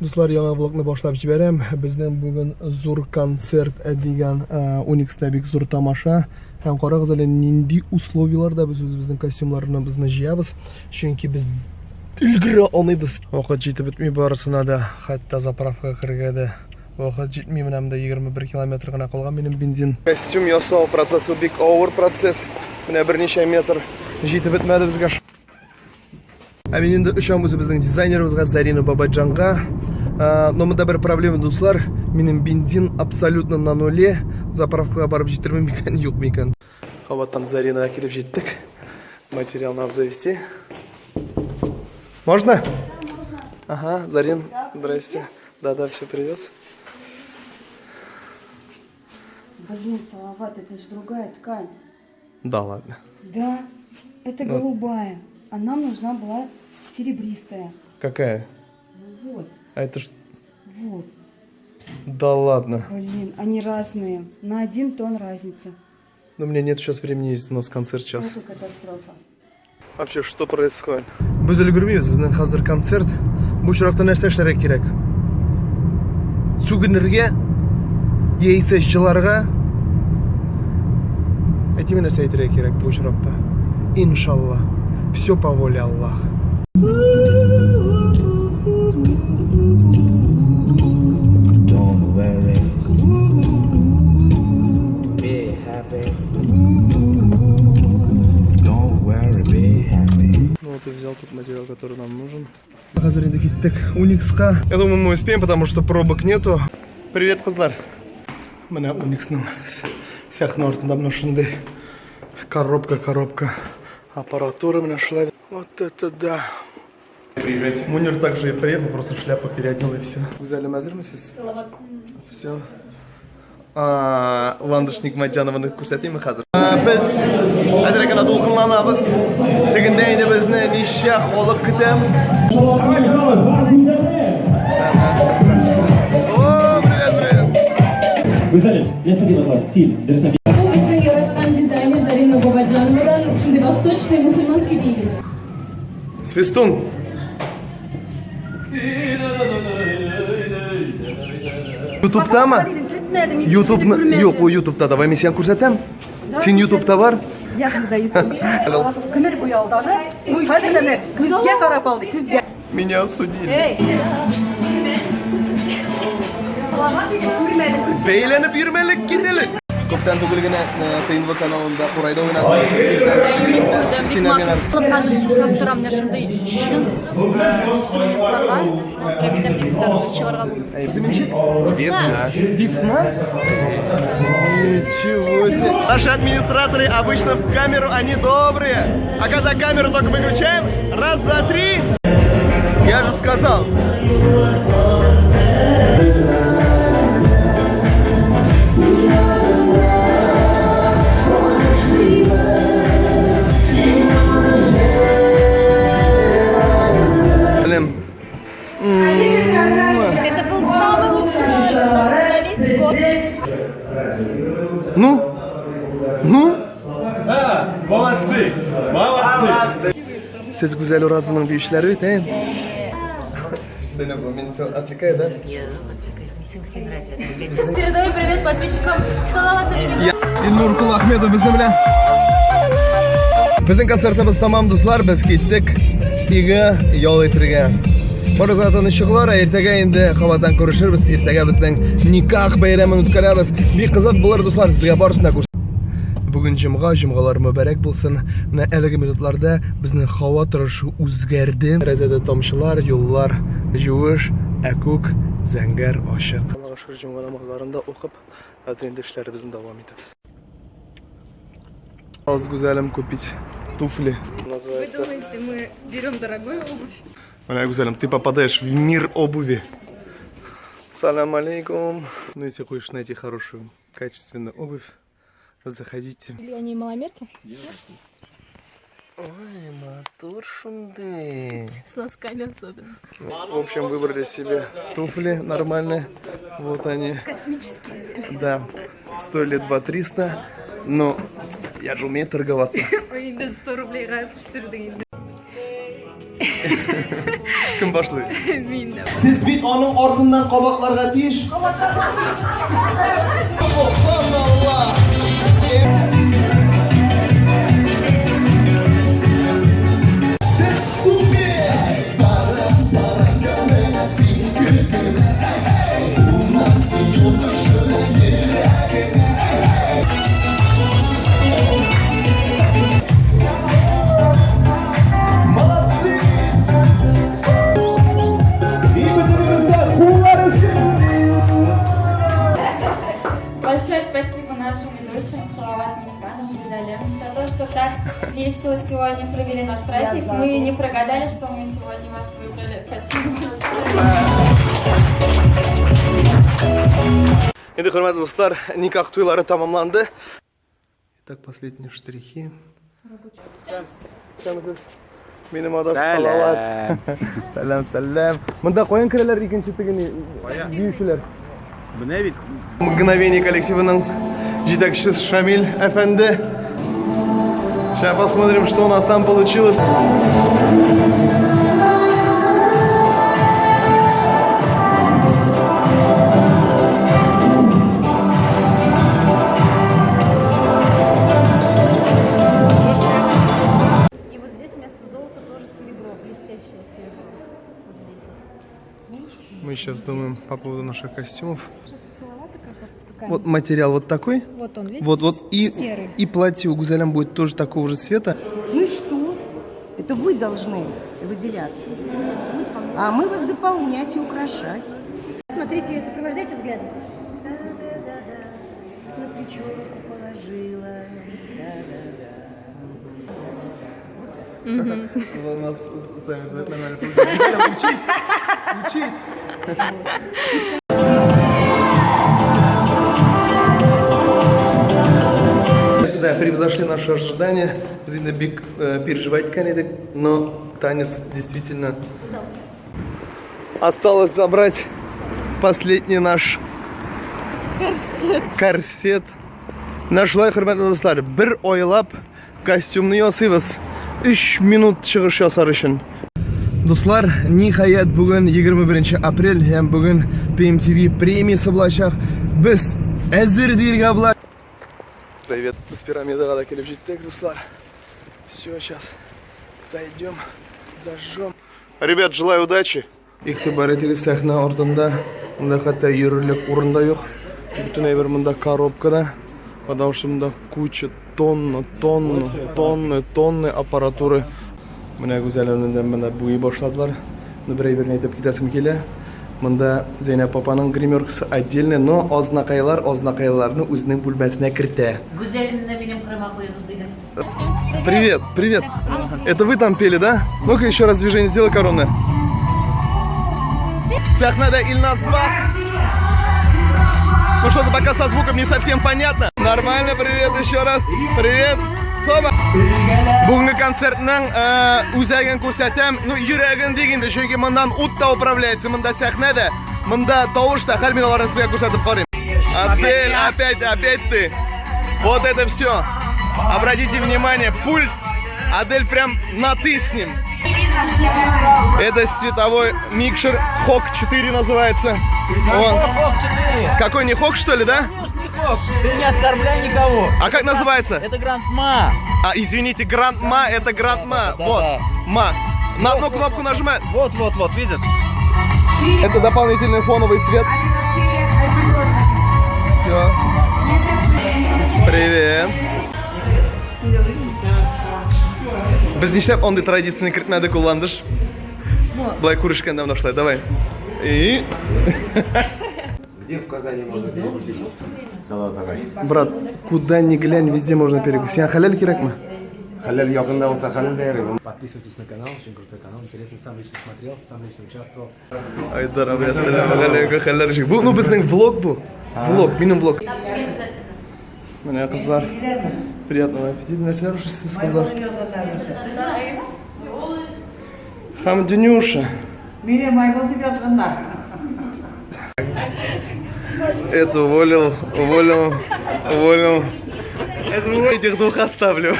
Дуслар, яңа влогны башлап җибәрәм. Безнең бүген зур концерт дигән Уникста бик зур тамаша. Һәм карагыз әле нинди условияләрдә без үзебезнең костюмларыбызны җыябыз. Чөнки без өлгерә алмыйбыз. Вакыт җитеп бетми барысына да, хәтта заправкага керергә дә вакыт җитми. Менә монда 21 километр гына калган минем бензин. Костюм ясау процессы бик авыр процесс. Менә берничә метр җитеп бетмәде безгә. Ә мин инде очам үзебезнең дизайнерыбызга Зарина Бабаджанга. Но монда бер проблема, дуслар. Минем бензин абсолютно на нуле. Заправкага барып җитермен микән, юк микән. Кабаттан Заринага килеп җиттек. Материал надо завести. Можно? Да, можно. Ага, Зарин, да, здрасте. Да-да, все привез. Блин, Салават, это же другая ткань. Да ладно. Да, это ну, голубая. А нам нужна была серебристая. Какая? Ну вот. А это ж... Вот. Да ладно. Блин, они разные. На один тон разница. Но у меня нет сейчас времени ездить, у нас концерт сейчас. Это катастрофа. Вообще, что происходит? Без өлгермибез, безнең хәзер концерт. Бу очракта нәрсә эшләргә кирәк? Сүгенергә яисә җыларга? Әйтим, нәрсә әйтергә кирәк бу очракта? Иншалла. Все по воле Аллаха. Don't worry. Be happy. Don't worry, be happy. Ну вот и взял тот материал, который нам нужен. Хәзер инде киттек Уникска. Я думаю, мы успеем, потому что пробок нету. Привет, кызлар. Менә Униксның сәхнә артында менә шундый коробка, коробка аппаратура менә шулай. Вот это да. Приезжайте. Мунир также и приехал, просто шляпу переодел и все. Гүзәлем, әзерме сез? Все. Ландыш Нигматҗанованы күрсәтимме хәзер? Без әзрәк кенә дулкынланабыз. Тегендә инде безне ничә халык көтә. О, привет, привет. Гүзәлем, нәрсә дип атала стиль? Дөрес әйтә. Бу безнең яраткан дизайнер Зарина Бабаджановадан шундый восточный мусульманский бию. Свистун. Ютубтамы? Ютубны юк, ул Ютубта. Давай мин сиңа күрсәтәм. Син Ютубта бар? Языгыз да Ютуб. Гомер буе алдады. Хәзер дә менә күзгә карап алды, күзгә. Меня осудили. Бәйләнеп йөрмәлек кителек. Күптән түгел генә ТНВ каналында Курайда уйнадым. Син миңа Хәзер сусап торам менә шундый чын инструментларга. Шуңа күрә мин дә менә гитарада чыгарга булдым. Весна. Весна? Ничего себе. Наши администраторы обычно в камеру, они добрые. А когда камеру только выключаем, раз, два, три. Я же сказал. Блин. Это был самый лучший на весь год. Ну? Ну? Молодцы! Молодцы! Сез Гүзәл Уразованың биючеләре бит, ә? Зәйнәп, мин сине отвлекаю, да? Передаю привет подписчикам Салавата Минниханова. Илнур Кулахметов безнең белән. Безнең концертыбыз тәмам, дуслар, без киттек өйгә ял итәргә. Барыгызга тыныч йокылар, ә иртәгә инде кабаттан күрешербез. Иртәгә безнең никах бәйрәмен үткәрәбез. Бик кызык булыр, дуслар, сезгә барысын да Бүген җомга, җомгалар мөбарәк булсын. Менә әлеге минутларда безнең һава торышы үзгәрде. Тәрәзәдә тамчылар, юллар юеш, ә күк зәңгәр ачык. Аллага шөкер, җомга намазларын да укып, хәзер инде эшләребезне дәвам итәбез. Осталось Гүзәлем купить туфли. Вы думаете, мы берем дорогую обувь? Менә, Гүзәлем, ты попадаешь в мир обуви. Салам алейкум. Ну, если хочешь найти хорошую, качественную обувь, заходите. Или они маломерки? Ой, матур шундый. С носками особенно. В общем, выбрали себе туфли нормальные. Вот они. Космические взяли. Да. Стоили 2 300. Но я же умею торговаться. Ой, да 100 рублей, 4 дня. Кем башлый? Мин. Сез бит аның артыннан кабатларга тиеш. Сез супер! Молодцы! И бөтенебез дә куллар өсте! Большое спасибо нашим ведущим Салават Миниханову, Гузалем, за то, что так весело сегодня провели наш праздник. Мы не прогадали, что мы сегодня вас выбрали. Спасибо большое. Инде, хөрмәтле дуслар, никах туйлары тәмамланды. Итак, последние штрихи. Минем адаш Салават. Сәлам, сәлам. Монда каян керәләр икенче тегене биючеләр? Менә бит. Мгновение коллективының җитәкчесе Шамиль әфәнде. Сейчас посмотрим, что у нас там получилось. И вот здесь вместо золота тоже серебро, блестящее серебро. Вот здесь вот. Видишь? Мы сейчас думаем по поводу наших костюмов. Сейчас у Салавата как ткань. Вот материал вот такой. Вот он, видите? Вот, вот и, Серый. и платье у Гузелям будет тоже такого же цвета. Ну и что? Это вы должны выделяться. А мы вас дополнять и украшать. Смотрите, сопровождайте взглядом. На плечо руку положила. Да-да-да. У нас с вами дуэт нормально получился. Гузелям, учись! Учись! Да, превзошли наши ожидания. Без инде бик переживать иткән, но танец действительно. Осталось забрать последний наш корсет. Корсет. Менә шулай, хөрмәтле дуслар, бер айлап костюмны ясыйбыз. 3 минут чыгыш ясар өчен. Дуслар, ниһаять, бүген 21 апрель һәм бүген PMTV премиясе булачак. Без әзер дияргә була. Привет, без пирамидага да килеп җиттек, дуслар. Все, сейчас зайдем, зажжем. Ребят, желаю удачи. Игътибар итегез, сәхнә артында монда хәтта йөрерлек урын да юк. Бөтен әйбер монда коробкада. Потому что монда куча, тонна, тонна, тонны, тонны аппаратуры. Менә Гүзәлемнән менә буйый башладылар. Менә бер әйберне әйтеп китәсем килә. Монда Зәйнәп апаның гримеркасы отдельный, но азнакайлар азнакайларны үзенең бүлмәсенә кертә. Гүзәлемне минем кырыма куегыз дидем. Привет, привет. Это вы там пели, да? Ну-ка еще раз движение сделай коронное. Сәхнәдә Ильназ Бах. Ну что-то пока со звуком не совсем понятно. Нормально, привет еще раз. Привет. Хоба. Бүгенге концертның үзәген күрсәтәм. Ну, йөрәген дигәндә, чөнки моннан ут та управляется, монда сәхнә дә, монда тавыш та, һәр мин аларны сезгә күрсәтеп карыйм. Опять, опять, опять ты. Вот это все. Обратите внимание, пульт. Адель прям на ты с ним. Это световой микшер Хок 4 называется. Вон. Хок 4. Какой, не Хок, что ли, да? Конечно, не Хок. Ты не оскорбляй никого. А как называется? Это Гранд Ма. А, извините, Гранд Ма, это Гранд Ма. Да, Вот, да. Ма. На одну кнопку нажимаю. Вот, вот, вот, видишь? Это дополнительный фоновый свет. Все. Привет. Без нишләп андый традицияне кертмәдек ул, Ландыш? Болай күрешкәндә менә шулай, давай. И Где в Казани можно перекусить? Салават агай. Брат, куда ни глянь, везде можно перекусить. Сиңа хәләл кирәкме? Хәләл якында булса, хәләл дә ярый. Подписывайтесь на канал, очень крутой канал, интересный, сам лично смотрел, сам лично участвовал. Айдар абый, әссәламу галәйкүм, хәлләр ничек? Бу, ну, безнең влог бу. Влог, минем влог. Менә кызлар. Приятного аппетита. Нәрсәләр ашыйсыз, кызлар? Хамдинюша. Мине маймыл дип язганнар. Это уволил, уволил, уволил. Это этих двух оставлю.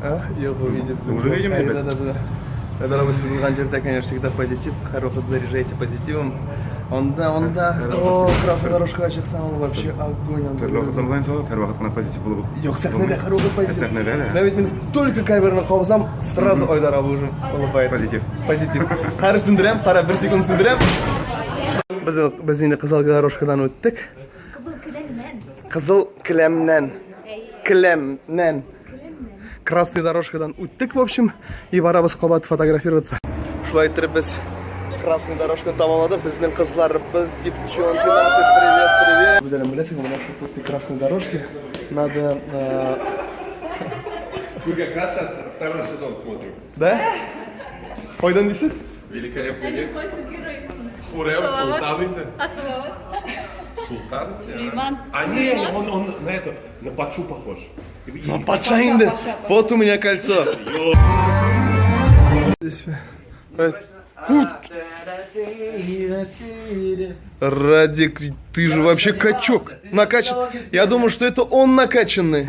А? Юк, бу видео безнең. Уже видим, ребят? Да, да, да. Айдар абый, сез булган җирдә, конечно, всегда позитив, һәрвакыт заряжаете позитивом. Анда, анда, о, красная дорожкага чыксаң, ул вообще огонь анда. Төрле вакытлар була инде, һәрвакыт кына позитив булып. Юк, сәхнәдә һәрвакыт позитив. Сәхнәдә дә. Менә бит мин только камераны кабызам, сразу Айдар абый уже улыбается. Позитив. Позитив. Хәзер сүндерәм, кара, бер секунд сүндерәм. Без, без инде кызыл дорожкадан үттек. Кызыл келәмнән. Кызыл келәмнән. Келәмнән. Красный дорожкадан үттек, в общем, и барабыз кабат фотографироваться. Шулай иттереп без красный дорожканы тамамладык. Безнең кызларыбыз, девчонки наши, привет, привет. Гүзәлем, беләсеңме, менә шул после красной дорожки надо... Мы как раз сейчас второй сезон смотрим. Да? Кайдан дисез? Великолепный век. Хурем Султан инде. Султан? А не, он на это, на Патшу похож. На Патша инде. Вот у меня кольцо. Здесь. Радик, ты же вообще качок. Накачан. Я думаю, что это он накачанный.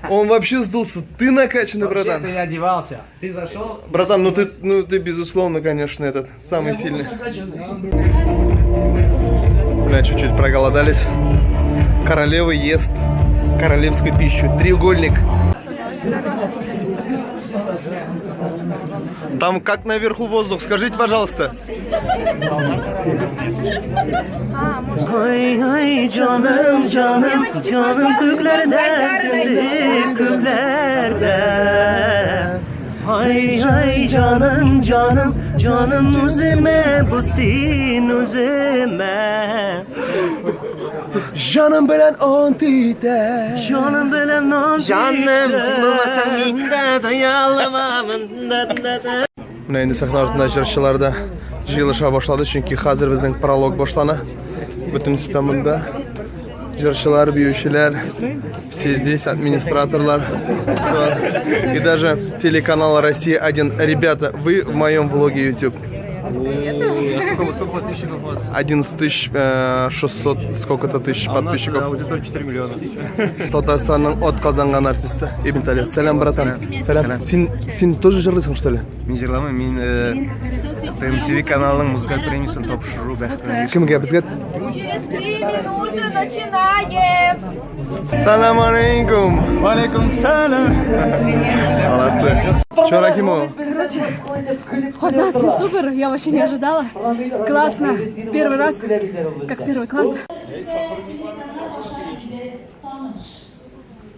Он вообще сдулся. Ты накачанный, братан. Ты одевался. Ты зашел. Братан, ну ты безусловно, конечно, этот самый сильный. Бля, чуть-чуть проголодались. Королева ест королевскую пищу. Треугольник. Там как наверху воздух, скажите, пожалуйста. Ay ay canım canım canım köklerden köklerden. Ay ay canım canım canım üzüme bu sin üzüme. Canım bilen ontite. Canım bilen on Canım bulmasam indi dayanamam. Менә инде сәхнә артында җырчылар да җыелыша башлады, чөнки хәзер безнең пролог башлана. Бөтенесе дә монда. Җырчылар, биючеләр, все здесь, администраторлар. И даже телеканал Россия-1. Ребята, вы в моем влоге YouTube. Сколько подписчиков у вас? 11 600 сколько-то тысяч подписчиков. Аудитория 4 миллиона. Татарстанның атказанган артисты Ибн Талиб. Сәлам, братан. Сәлам. Син тоже җырлыйсың, что ли? Мин җырламыйм, мин ТМТВ каналының музыкаль премиясен тапшыру бәхетенә ирештем. Кемгә? Безгә? Через 3 минуты начинаем. Салам алейкум. Валейкум салам. Молодцы. Чё, Рахимова? Казан, супер, я вообще не ожидала. Классно. Первый раз, как первый класс.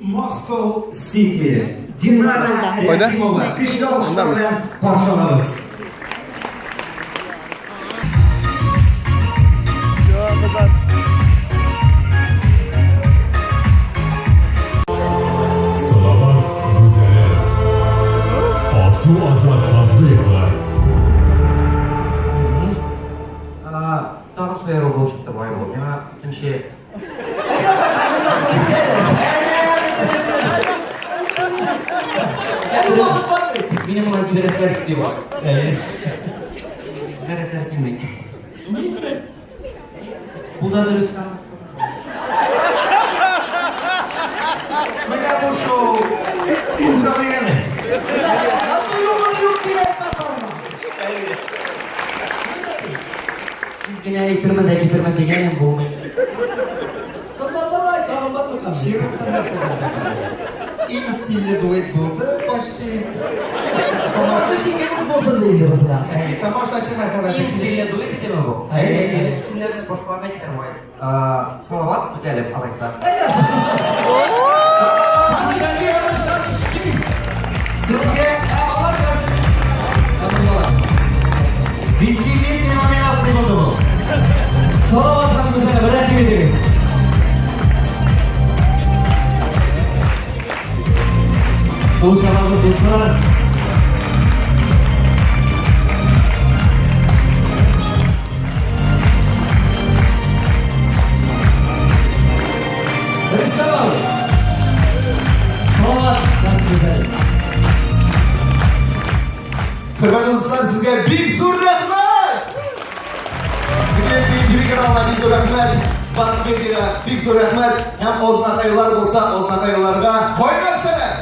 Moscow City. Динара Рәхимова. Көчле алкышлар белән каршы алабыз. Салават Гүзәле. Алсу Азат Фазлыева. Тагын шулай булып чыкты болай булып. Миңа икенче Минем моңа җибәрәселәр килми бу. Җибәрәселәр килми. Бу да дөрес. Менә бу шоу. Уза дигән. Тиз генә әйтермен дә китермен дигәнем булмый. Чиратта нәрсә бездә? Иң стильле дуэт булды почти. Тамашачы булсын диде булса. Тамашачы мәрхәмәте. Иң стильле дуэт идеме бу? Әйе. Исемнәрне башкаларга әйтәм бай. Салават Гүзәлем алайса. Сезгә Безлимитный номинация булды бу. Салават һәм Гүзәлем, рәхим итегез. Кул чабабыз, дуслар. Рөстәм абый. Салават һәм Гүзәлем. Хөрмәтле дуслар, сезгә бик зур рәхмәт! TV каналына бик зур рәхмәт. Бакс Медиага бик зур рәхмәт. Һәм азнакайлар булса, азнакайларга кайнар сәлам!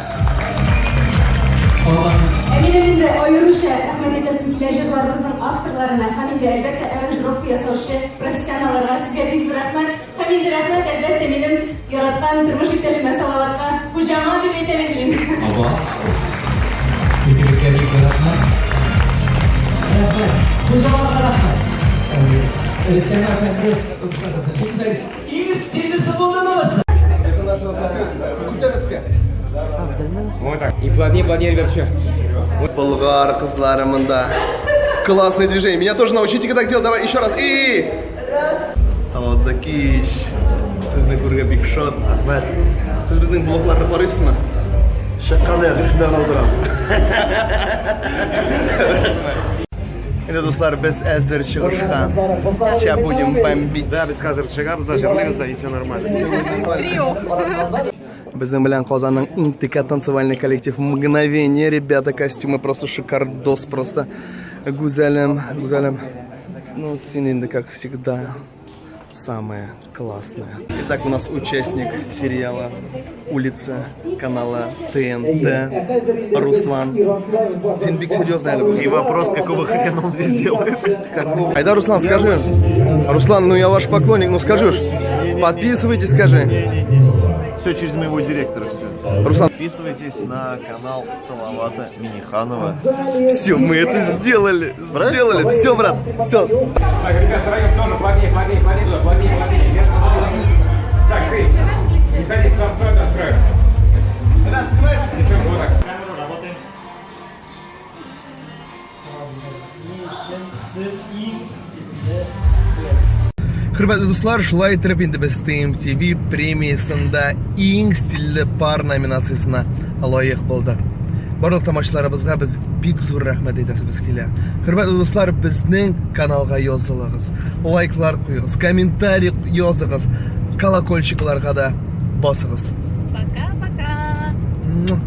Ә минем инде аеруча рәхмәт әйтәсем килә җырларыбызның авторларына һәм инде, әлбәттә, аранжировка ясаучы профессионалларга. Сезгә бик зур рәхмәт. Һәм инде рәхмәт, әлбәттә, минем яраткан тормыш иптәшемә Салаватка. Хуҗама дип әйтәм инде мин. Аба. Үзегезгә бик зур рәхмәт. Рәхмәт. Хуҗаларга рәхмәт. Рөстәм әфәнде, иң стильлесе булдымы? Вот так. И плотнее, плотнее, ребят, еще. Болгар кызлары монда. Классное движение. Меня тоже научите, как делать. Давай еще раз. И... Раз. Салават Закиевич. Сезне күрергә бик шат. Рәхмәт. Сез безнең блогларны карыйсызмы? Чыкканда я шунда гына утырам. Инде, дуслар, без әзер чыгышка. Сейчас будем бомбить. Да, без хәзер чыгабыз да, җырлыйбыз да, и все нормально. Безнең белән Казанның иң текә танцевальный коллектив «Мгновение». Ребята, костюмы просто шикардос, просто. Гүзәлем, Гүзәлем. Ну, син инде, как всегда, самая классная. Итак, у нас участник сериала «Улица» канала ТНТ Руслан. Син бик серьезный әле И вопрос, какого хрена он здесь делает? Какого? Айда, Руслан, скажи. Руслан, ну я ваш поклонник, ну скажи уж. Подписывайтесь, скажи. Все через моего директора все. Руслан. Подписывайтесь на канал Салавата Миниханова. Все, мы это сделали. Сделали. Все, брат. Все. Так, ребят, втроем тоже плотнее, плотнее, плотнее, туда, плотнее, плотнее. Так, ты, не садись, сам строй, да, строй. Девчонка, вот так. Камеру работаем. Хөрмәтле дуслар, шулай итеп инде без TMTV премиясендә иң стильле пар номинациясенә лаек булдык. Барлык тамашачыларыбызга без бик зур рәхмәт әйтәсебез килә. Хөрмәтле дуслар, безнең каналга язылыгыз, лайклар куегыз, комментарий языгыз, колокольчикларга да басыгыз. Пока-пока. Муа.